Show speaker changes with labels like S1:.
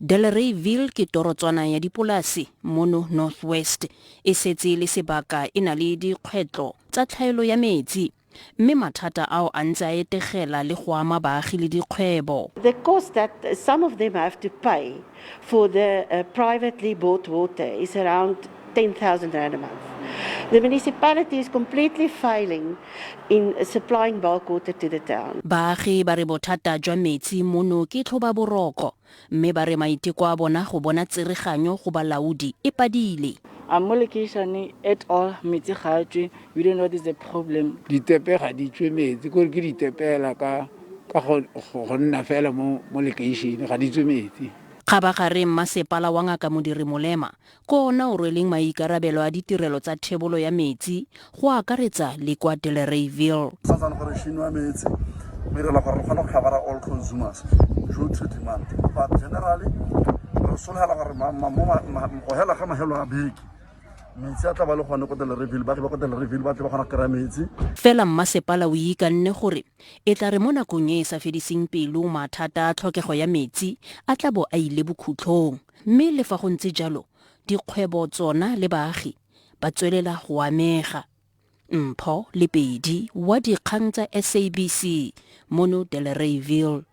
S1: Delareyville ke torotswana ya dipolase mono North West. E setse e le sebaka e na le dikgwetlho tsa tlhaelo ya metsi. Mme mathata ao a ntse a etegela le go ama baagi le dikgwebo.
S2: The cost that some of them have to pay for the privately bought water is around 10,000 rand a month. The municipality is completely failing in supplying bulk water to the town.
S1: Baagi ba re bothata jwa metsi mono ke tlhobaboroko mme ba re maiteko a bona go bona tsereganyo go balaodi e padile.
S3: A mo lekeišane at all metsi ga a tswe, we don't know what is the problem.
S4: Ditepe ga di tswe metsi, kore ke ditepela ka ka go go nna fela mo mo lekeišene ga di tswe metsi.
S1: Kgabagare mmasepala wa Ngaka Modiri Molema ke ona o rweleng maikarabelo a ditirelo tsa thebolo ya metsi go akaretsa le kwa Delareyville.
S5: Santsane gore shinwa metsi go irela gore re kgone go covera all consumers due to demand, but generally re sologela gore go hela ga mahelo a beke metsi a tla ba le gone ko Delareyville, baagi ba ko Delareyville ba tle ba kgona go kry-a metsi.
S1: Fela mmasepala o ikanne gore e tla re mo nakong e e sa fediseng pelo mathata a tlhokego ya metsi a tla bo a ile bokhutlhong. Mme le fa go ntse jalo, dikgwebo tsona le baagi ba tswelela go amega. Mpho Lepedi wa dikgang tsa SABC mono Delareyville.